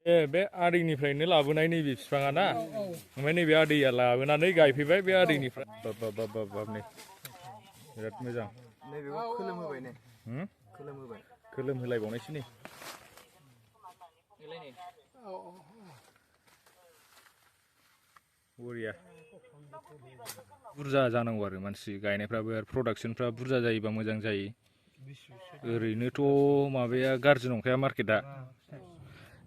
बे आदैनिफ्रायनो लाबोनाय नैबे बिफाङा ना ओमफ्राय नैबे आदैया लाबोनानै गायफैबाय बे आदैनिफ्राय बाब नै बिराद मोजां नैबेखौ खोलोम होबाय ने खोलोम होबाय खोलोम होलायबावनायसै नै बरिया बुरजा जानांगौ आरो मानसि गायनायफ्राबो आरो प्रडाक्सनफ्रा बुरजा जायोबा मोजां जायो ओरैनोथ' माबाया गाज्रि नंखाया मार्केटआ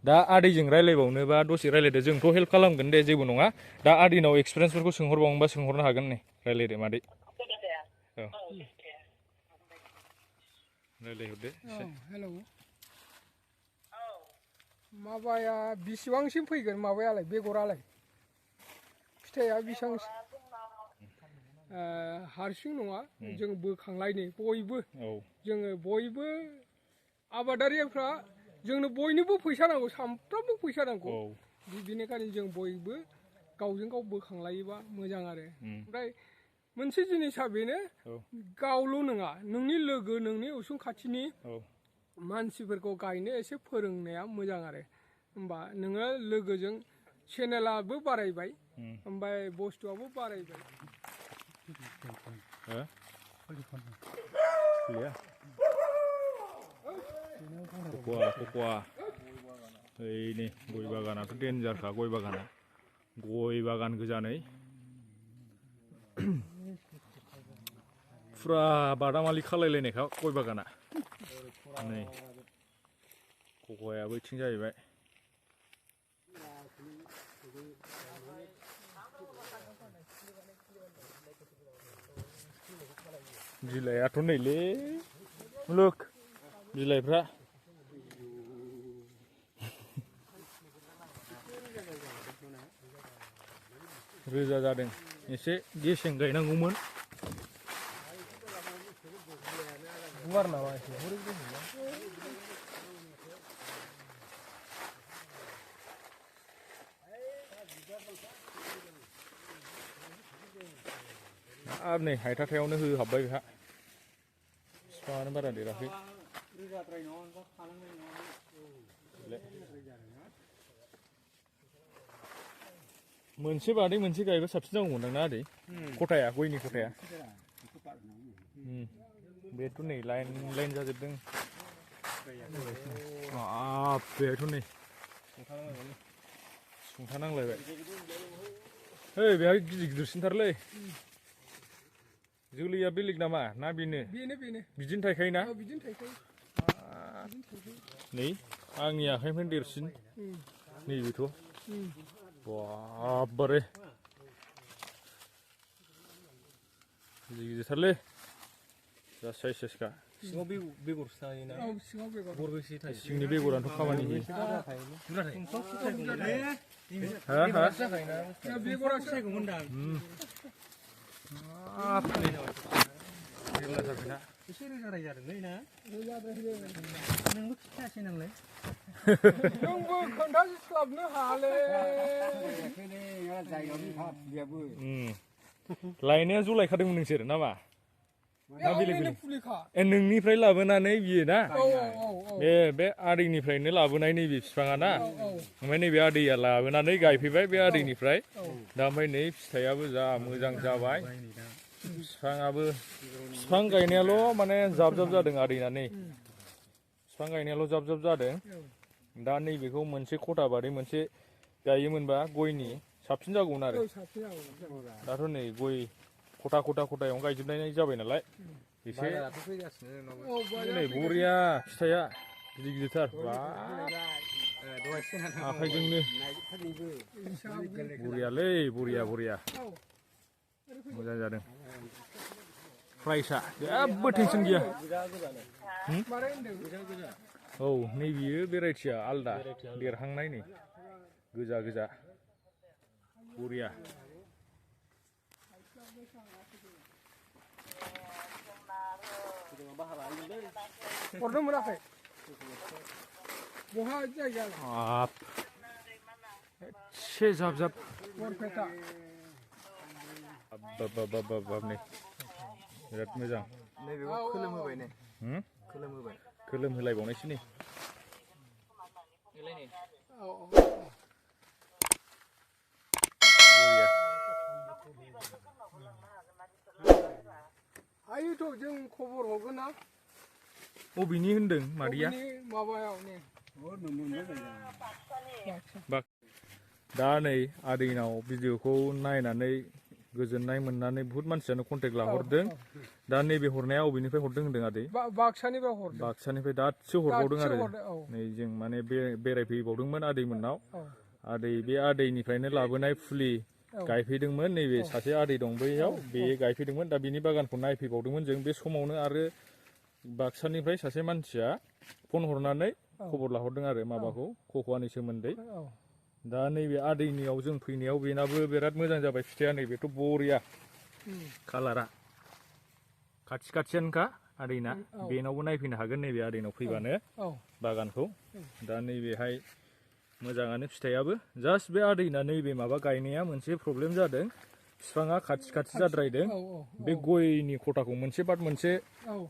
दा आदैजों रायलायबावनोबा दसे रायलायदो जोंथ' हेल्प खालामगोन दे जेबो नङा दा आदैनाव एक्सपिरियेन्सफोरखौ सोंहरबावनोबा सोंहरनो हागोन नै रायलायदो मादै औ रायलायहरदो हेलौ माबाया बेसेबांसिम फैगोन माबायालाय बेगरालाय फिथाइया बेसेबांसिम हारसिं नङा जों बोखांलायनो बयबो जोङो बयबो आबादारिफ्रा जोंनो बयनोबो फैसा नांगौ सामफ्रामबो फैसा नांगौ बेनिखायनो जों बयबो गावजों गाव बोखांलायोबा मोजां आरो ओमफ्राय मोनसे जिनिसा बेनो गावल' नङा नोंनि लोगो नोंनि उसुं खाथिनि मानसिफोरखौ गायनो एसे फोरोंनाया मोजां आरो होमबा नोङो लोगोजों चेनेलाबो बारायबाय ओमफ्राय बुस्थुआबो बारायबाय खख'आ ओइ नै गय बागानाथ' डेन्जारखा गय बागाना गय बागान गोजानै फुरा बादामालि खालायलायनायखा गय बागाना नै खख'आयाबो इथिं जाहैबाय बिलाइआथ' नैलै मुलुग बिलाइफ्रा रोजा जादों एसे गेसें गायनांगौमोन गुवार नामा एसे आरो नै हायथाथायावनो होहाबबाय बेहा बिफाङानो बारा देराखै मोनसे बादै मोनसे गायबा साबसिन जागौमोन ना आदै खथाया गयनि खथाया बेथ' नै लाइन लाइन जाजोबदों बेहायथ' नै सुंथानांलायबाय है बेहा गिदिर गिदिरसिनथारलै जोलैया बेलेग नामा ना बेनो बिदिनो थायखायो ना नै आंनि आखाइनिफ्राय देरसिन नैबेथ' बाबारे गिदिर गिदिरथारलै जा साइज साइजखा सिङाव बेगरसो थायोना गरबेसे थायो सिंनि बेगरानोथ' खामानि होयो एसे रोजाराय जादोंलै ना नोंबो खिथायासै नालाय नोंबो खोन्थास्लाबनो हाले लायनाया ज' लायखादोंमोन नोंसोर नामा ना बेलेग बेलेग नोंनिफ्राय लाबोनानै बियो ना बे आदैनिफ्रायनो लाबोनाय नैबे बिफाङा ना ओमफ्राय नैबे आदैया लाबोनानै गायफैबाय बे आदैनिफ्राय दा ओमफ्राय नै फिथाइयाबो जा मोजां जाबाय बिफाङाबो बिफां गायनायाल' माने जाब जाब जादों आदैना नै बिफां गायनायाल' जाब जाब जादों दा नैबेखौ मोनसे खथा बादै मोनसे गायोमोनबा गयनि साबसिन जागौमोन आरो दाथ' नै गय खथा खथायावनो गायजोबनाय जाबाय नालाय एसे नै बरिया फिथाइया गिदिर गिदिरथार आखाइजोंनो बरियालै बरिया मोजां जादों प्राइसआ जेबो टेनसन गैया औ नैबेयो भेराइटिया आलदा देरहांनाय नै गोजा बरिया हरनो मोनाखै बहा जायगा एसे जाब बरपेटा नै बिराद मोजां नैबेखौ खोलोम होबाय ने खोलोम होबाय खोलोम होलायबावनायसै नै हायोथ' जों खबर हरगोन ना बबेनि होनदों मादैया माबायाव ने दा नै आदैनाव भिडिअखौ नायनानै गोजोननाय मोननानै बुहुत मानसियानो कन्टेक्ट लाहरदों दा नैबे हरनाया बबेनिफ्राय हरदों होनदों आदै बाक्सानिफ्राय हरदों बाक्सानिफ्राय दासो हरबावदों आरो नै जों माने बेरायफैबावदोंमोन आदै मोननाव आदै बे आदैनिफ्रायनो लाबोनाय फुलि गायफैदोंमोन नैबे सासे आदै दं बैयाव बे गायफैदोंमोन दा बिनि बागानखौ नायफैबावदोंमोन जों बे समावनो आरो बाक्सानिफ्राय सासे मानसिया फन हरनानै खबर लाहरदों आरो माबाखौ खख'वानि सोमोन्दै दा नैबे आदैनियाव जों फैनायाव बेनाबो बिराद मोजां जाबाय फिथाइया नैबेथ' बरिया कालारा खाथि खाथियानोखा आदैना बेनावबो नायफैनो हागोन नैबे आदैनाव फैबानो बागानखौ दा नैबेहाय मोजाङानो फिथाइयाबो जास्ट बे आदैना नैबे माबा गायनाया मोनसे प्रब्लेम जादों बिफाङा खाथि खाथि जाद्रायदों बे गयनि खथाखौ मोनसे बाद मोनसे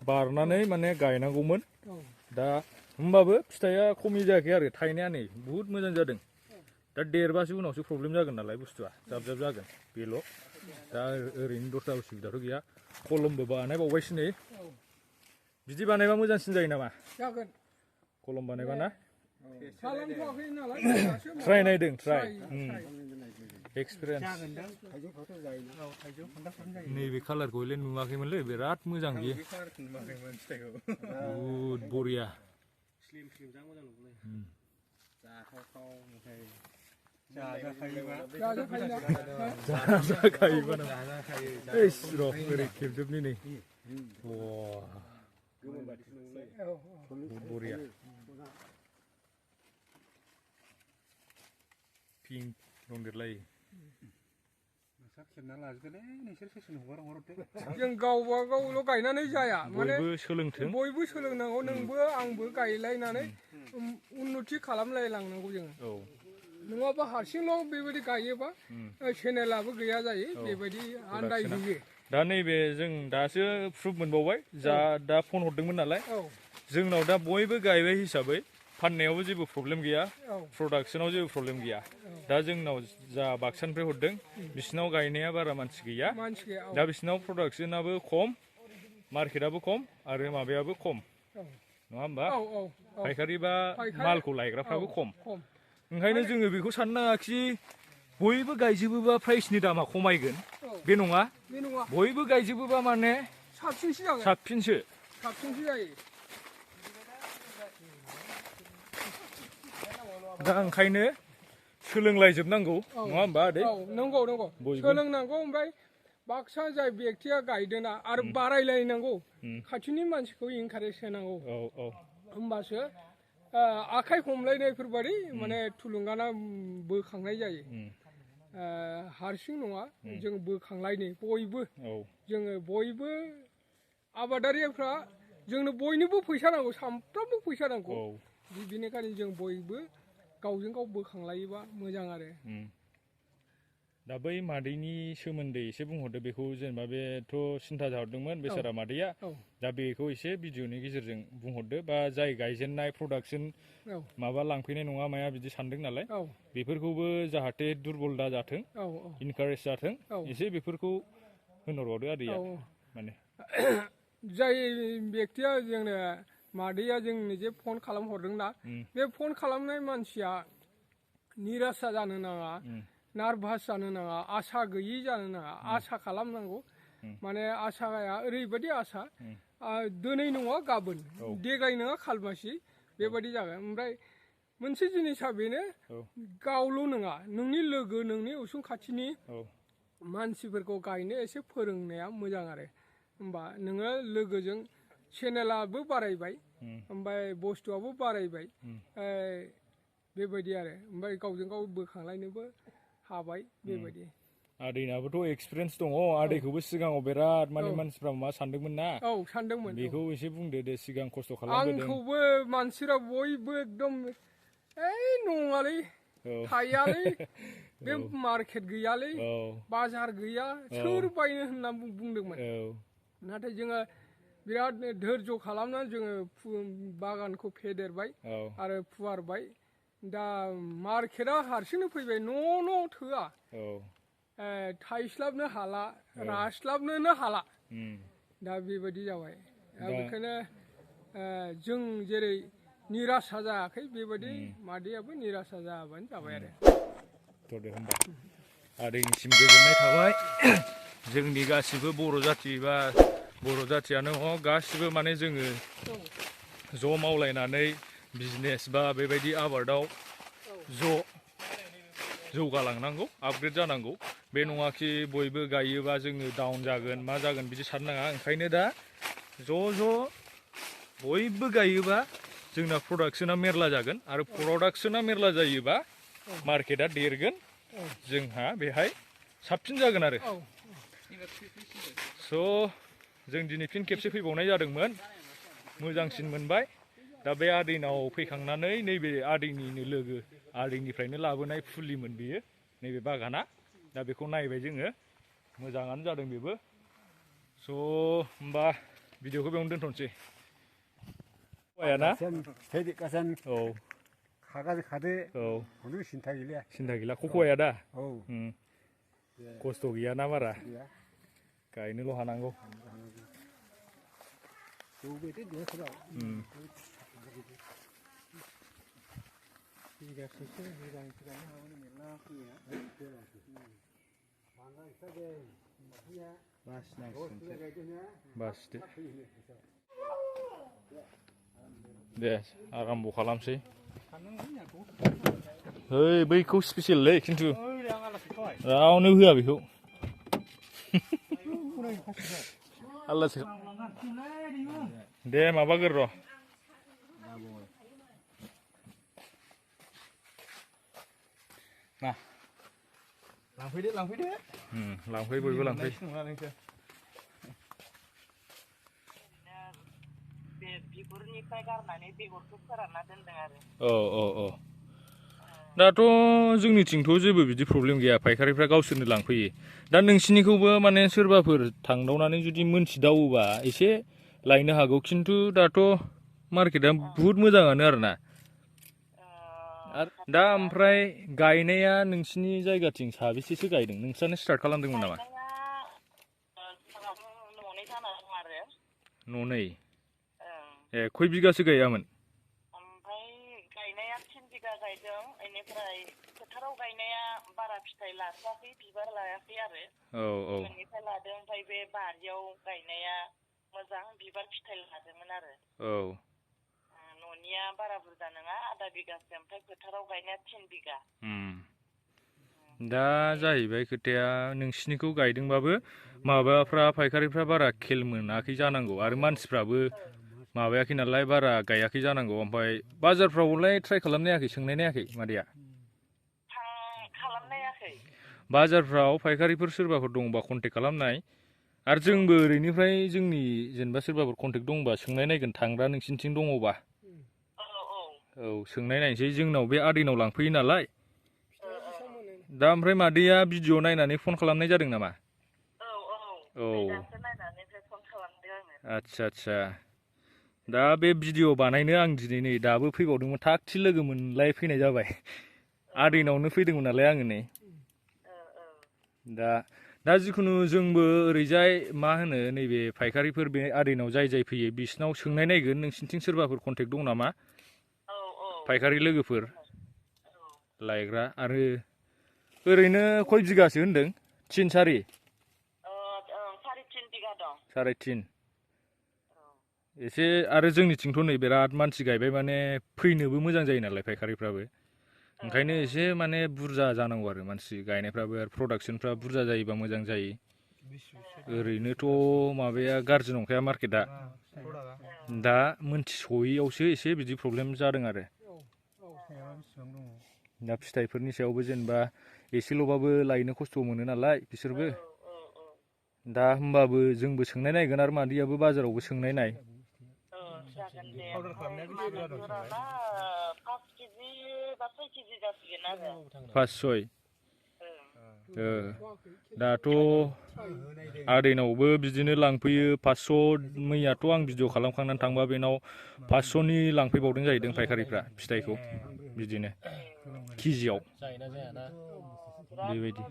बारनानै माने गायनांगौमोन दा होमबाबो फिथाइया खमि जायाखै आरो थायनाया नै बुहुत मोजां जादों दा देरबासो उनावसो प्रब्लेम जागोन नालाय बुस्थुआ जाब जाब जागोन बेल' दा ओरैनो दस्रा उसुबिदाथ' गैया कलमबो बानायबावबायसो नै बिदि बानायबा मोजांसिन जायो नामा जागोन कलम बानायबा ना खालामथ'वाखै नालाय ट्राइ नायदों ट्राइ एक्सपिरियेन्स नैबे कालारखौ हले नुवाखैमोनलै बिराद मोजां बियो बुहुद बरिया जाजाखायोबा र' ओरै खेबजोबनि नै बरिया पिंक दंदेरलायो जों गावबा गावल' गायनानै जाया माने बयबो सोलोंथों बयबो सोलोंनांगौ नोंबो आंबो गायलायनानै उन्नति खालामलायलांनांगौ जोङो नङाबा हारसिंल' बेबायदि गायोबा चेनेलाबो गैया जायो बेबायदि आन्दायहैयो दा नैबे जों दासो प्रुफ मोनबावबाय दा फन हरदोंमोन नालाय जोंनाव दा बयबो गायबाय हिसाबै फाननायावबो जेबो प्रब्लेम गैया प्रडाक्सनाव जेबो प्रब्लेम गैया दा जोंनाव जा बाक्सानिफ्राय हरदों बिसिनाव गायनाया बारा मानसि गैया दा बिसिनाव प्रडाक्सनाबो खम मार्केटआबो खम आरो माबायाबो खम नङा होमबा फायखारि बा मालखौ लायग्राफ्राबो खम ओंखायनो जोङो बेखौ साननो नाङाखि बयबो गायजोबोबा प्राइसनि दामा खमायगोन बे नङा बयबो गायजोबोबा माने साबसिनसो जायो दा ओंखायनो सोलोंलायजोबनांगौ नङा होमबा आदै नंगौ सोलोंनांगौ ओमफ्राय बाक्सा जाय बेक्तिया गायदोंना आरो बारायलायनांगौ खाथिनि मानसिखौ इनकारेज होनांगौ होमबासो आखाइ हमलायनायफोरबादि माने थुलुंगाना बोखांनाय जायो हारसिं नङा जों बोखांलायनो बयबो जोङो बयबो आबादारिफ्रा जोंनो बयनोबो फैसा नांगौ सामफ्रामबो फैसा नांगौ बिनिखायनो जों बयबो गावजों गाव बोखांलायोबा मोजां आरो दा बै मादैनि सोमोन्दै एसे बुंहरदो बेखौ जेनेबा बेथ' सिन्था जाहरदोंमोन बेसारा मादैया दा बेखौ एसे भिडिअनि गेजेरजों बुंहरदो बा जाय गायजेननाय प्रडाक्सन माबा लांफैनाय नङा माया बिदि सानदों नालाय बेफोरखौबो जाहाथे दुरबल दा जाथों इनकारेज जाथों एसे बेफोरखौ होनहरबावदो आदैया माने जाय बेक्तिया जोंनो मादैया जोंनो जे फन खालामहरदोंना बे फन खालामनाय मानसिया निरासा जानो नाङा नार्भास जानो नाङा आसा गैयि जानो नाङा आसा खालामनांगौ माने आसाया ओरैबायदि आसा दिनै नङा गाबोन देगाय नङा खालमासि बेबायदि जागोन ओमफ्राय मोनसे जिनिसा बेनो गावल' नङा नोंनि लोगो नोंनि उसुं खाथिनि मानसिफोरखौ गायनो एसे फोरोंनाया मोजां आरो होमबा नोङो लोगोजों चेनेलाबो बारायबाय ओमफ्राय बुस्थुआबो बारायबाय बेबायदि आरो ओमफ्राय गावजों गाव बोखांलायनोबो हाबाय बेबायदि आदैनाबोथ' एक्सपिरियेन्स दङ आदैखौबो सिगाङाव बिराद माने मानसिफ्रा मा सानदोंमोन ना सानदोंमोन बेखौ एसे बुंदो दे सिगां खस्थ' खालामबोदों आंखौबो मानसिफ्रा बयबो एकदम नङालै थायालै बे मार्केट गैयालै बाजार गैया सोर बायनो होनना बुंदोंमोन नाथाय जोङो बिराद धैर्य खालामनानै जोङो बागानखौ फेदेरबाय आरो फुवारबाय दा मार्केटआ हारसिंनो फैबाय न' थोआ थाइस्लाबनो हाला रास्लाबनोनो हाला दा बेबायदि जाबाय दा बेखायनो जों जेरै निरासा जायाखै बेबायदि मादैयाबो निरासा जायाबानो जाबाय आरो दे होमबा आदैनिसिम गोजोननाय थाबाय जोंनि गासिबो बर' जाथि बा बर' जाथियानो हक गासिबो माने जोङो ज' मावलायनानै बिजनेस बा बेबायदि आबादाव ज' जौगालांनांगौ आपग्रेड जानांगौ बे नङाखि बयबो गायोबा जोङो डाउन जागोन मा जागोन बिदि साननाङा ओंखायनो दा ज' बयबो गायोबा जोंना प्रडाक्शना मेरला जागोन आरो प्रडाक्शना मेरला जायोबा मार्केटआ देरगोन जोंहा बेहाय साबसिन जागोन आरो स' जों दिनै फिन खेबसे फैबावनाय जादोंमोन मोजांसिन मोनबाय दा बे आदैनाव फैखांनानै नैबे आदैनिनो लोगो आदैनिफ्रायनो लाबोनाय फुलिमोन बेयो नैबे बागाना दा बेखौ नायबाय जोङो मोजाङानो जादों बेबो स' होमबा भिडिअखौ बेयावनो दोनथ'नोसै औ सिन्था गैला खख'वाया दा खस्थ' गैयाना बारा गायनोल' हानांगौ बासिदो दे आराम्भ' खालामसै ओइ बैखौ स्पेसियेललै खिन्थु रावनो होआ बेखौ आल्लासो दे माबागोर र' लांफैदो लांफै बयबो लांफै बिगुरनिफ्राय गारनानै बेगरखौ फोरानना दोनदों आरो औ दाथ' जोंनिथिंथ' जेबो बिदि प्रब्लेम गैया फायखारिफ्रा गावसोरनो लांफैयो दा नोंसिनिखौबो माने सोरबाफोर थांदावनानै जुदि मोनथिदावोबा एसे लायनो हागौ खिन्थु दाथ' मार्केटआ बुहुत मोजाङानो आरोना दा ओमफ्राय गायनाया नोंसिनि जायगाथिं साबेसेसो गायदों नोंस्रानो स्टार्ट खालामदोंमोन नामा न'नै ए खय बिगासो गायामोन ओमफ्राय गायनाया 10 बिगा गायदों बेनिफ्राय फोथाराव गायनाया बारा फिथाइ लाथ'वाखै बिबार लायाखै आरो औ बेनिफ्राय लादों ओमफ्राय बे बारियाव गायनाया मोजां बिबार फिथाइ लादोंमोन आरो औ न'निया बारा बुरजा नङा आधा बिगासो ओमफ्राय फोथाराव गायनाया 10 बिगा दा जाहैबाय खोथाया नोंसिनिखौ गायदोंबाबो माबाफ्रा फायखारिफ्रा बारा खेल मोनाखै जानांगौ आरो मानसिफ्राबो माबायाखै नालाय बारा गायाखै जानांगौ ओमफ्राय बाजारफ्रावलाय ट्राइ खालामनायाखै सोंनाय नायाखै मादैया खालामनायाखै बाजारफ्राव फायखारिफोर सोरबाफोर दंबा कन्टेक्ट खालामनाय आरो जोंबो ओरैनिफ्राय जोंनि जेनेबा सोरबाफोर कन्टेक्ट दंबा सोंनाय नायगोन थांग्रा नोंसिनिथिं दङबा औ सोंनाय नायनोसै जोंनाव बे आदैनाव लांफैयो नालाय दा ओमफ्राय मादैया भिडिअ नायनानै फन खालामनाय जादों नामा औ आदसा दा बे भिडिअ बानायनो आं दिनै नै दाबो फैबावदोंमोन थागथि लोगो मोनलाय फैनाय जाबाय आदैनावनो फैदोंमोन नालाय आङो नै दा जिखुनु जोंबो ओरैजाय मा होनो नैबे फायखारिफोर बे आदैनाव जाय फैयो बिसिनाव सोंनाय नायगोन नोंसिनिथिं सोरबाफोर कन्टेक्ट दं नामा फायखारि लोगोफोर लायग्रा आरो ओरैनो खय बिगासो होनदों 3-4 3.5 एसे आरो जोंनिथिंथ' नै बिराद मानसि गायबाय माने फैनोबो मोजां जायो नालाय फायखारिफ्राबो ओंखायनो एसे माने बुरजा जानांगौ आरो मानसि गायनायफ्राबो आरो प्रडाक्शनफ्रा बुरजा जायोबा मोजां जायो ओरैनोथ' माबाया गाज्रि नंखाया मार्केटआ दा मोनथिस'यैयावसो एसे बिदि प्रब्लेम जादों आरो दा फिथाइफोरनि सायावबो जेनेबा एसेल'बाबो लायनो खस्थ' मोनो नालाय बिसोरबो दा होमबाबो जोंबो सोंनाय नायगोन आरो मादैयाबो बाजारावबो सोंनाय नाय 5-6 दाथ' आदैनावबो बिदिनो लांफैयो 500 मैयाथ' आं भिडिअ खालामखांनानै थांबा बेनाव 500नि लांफैबावदों जाहैदों फायखारिफ्रा फिथाइखौ बिदिनो केजियाव जायोना जायाना बेबायदि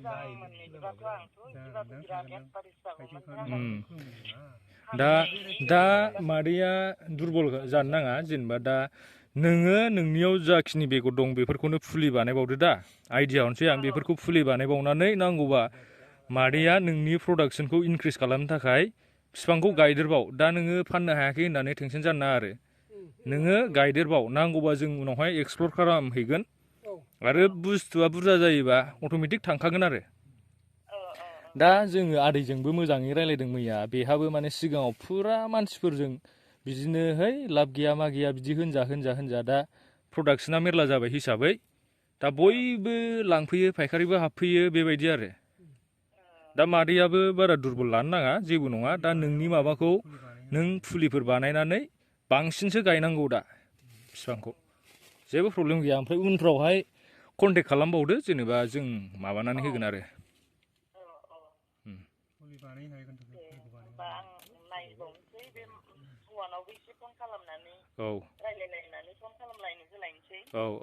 दा मादैया दुरबल जानो नाङा जेनेबा दा नोङो नोंनियाव जाखिनि बेगर दं बेफोरखौनो फुलि बानायबावदो दा आइडिया हरनोसै आं बेफोरखौ फुलि बानायबावनानै नांगौबा मादैया नोंनि प्रडाक्सनखौ इनक्रिज खालामनो थाखाय बिफांखौ गायदेरबाव दा नोङो फाननो हायाखै होननानै टेनसन जानो नाङा आरो नोङो गायदेरबाव नांगौबा जों उनावहाय एक्सप्लर खालामहैगोन आरो बुस्थुआ बुरजा जायोबा अट'मेटिक थांखागोन आरो दा जोङो आदैजोंबो मोजाङै रायलायदों मैया बेहाबो माने सिगाङाव फुरा मानसिफोरजों बिदिनो है लाब गैया मा गैया बिदि होनजा दा प्रडाक्सना मेरला जाबाय हिसाबै दा बयबो लांफैयो फायखारिबो हाबफैयो बेबायदि आरो दा मादैयाबो बारा दुरबल लानो नाङा जेबो नङा दा नोंनि माबाखौ नों फुलिफोर बानायनानै बांसिनसो गायनांगौ दा बिफांखौ जेबो प्रब्लेम गैया ओमफ्राय उनफ्रावहाय कन्टेक्ट खालामबावदो जेनेबा जों माबानानै होगोन आरो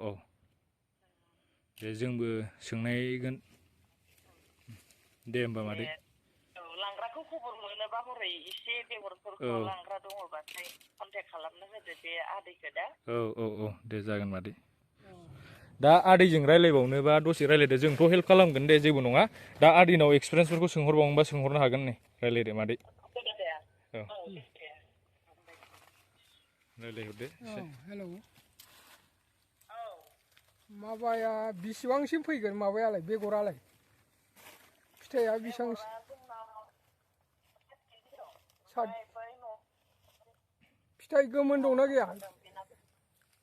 औ दे जोंबो सोंनायगोन दे होमबा मादै लांग्राखौ खबर मोनोबा हरै एसे बेगरफोरखौ लांग्रा दङबाथाय कन्टेक्ट खालामनो होदो बे आदैखौ दा औ दे जागोन मादै दा आदैजों रायलायबावनोबा दसे रायलायदो जोंथ' हेल्प खालामगोन दे जेबो नङा दा आदैनाव एक्सपिरियेन्सफोरखौ सोंहरबावनोबा सोंहरनो हागोन नै रायलायदो मादै रायलायहरदो हेलौ माबाया बिसिबांसिम फैगोन माबायालाय बेगरालाय फिथाइया बेसेबां फिथाइ गोमोन दंना गैया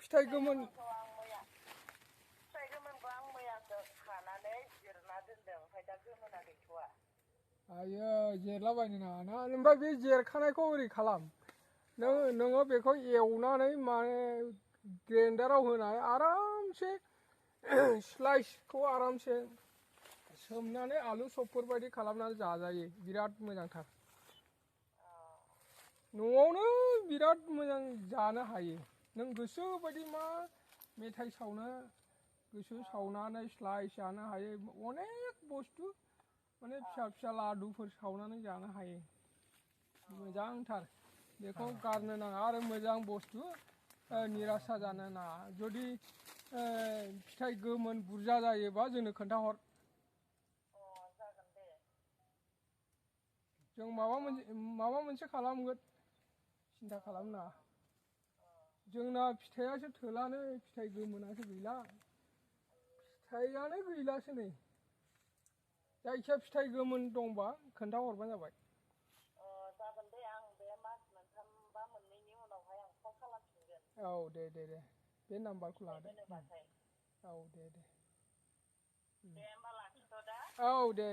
फिथाइ गोमोन आयो जेरलाबायनो नाङा ना ओमफ्राय बे जेरखानायखौ ओरै खालाम नोङो बेखौ एवनानै माने ग्रेन्डाराव होनानै आरामसे स्लाइसखौ आरामसे सोमनानै आलु चपफोर बायदि खालामनानै जाजायो बिराद मोजांथार न'आवनो बिराद मोजां जानो हायो नों गोसो बायदि मा मेथाइ सावनो गोसो सावनानै स्लाइस जानो हायो अनेक बुस्थु माने फिसा फिसा लादुफोर सावनानै जानो हायो मोजांथार बेखौ गारनो नाङा आरो मोजां बुस्थु निरासा जानो नाङा जुदि फिथाइ गोमोन बुरजा जायोबा जोंनो खोन्थाहर जों माबा मोनसे खालामगोन सिन्था खालामनो नाङा जोंना फिथाइयासो थोलानो फिथाइ गोमोनासो गैला फिथाइयानो गैलासो नै जायखिया फिथाइ गोमोन दंबा खोन्थाहरबानो जाबाय जागोन दे आं बे मास मोनथाम बा मोननैनि उनावहाय आं कल खालामफिनगोन औ दे बे नाम्बारखौ लादो औ दे होमबा लाखिथ' दा औ दे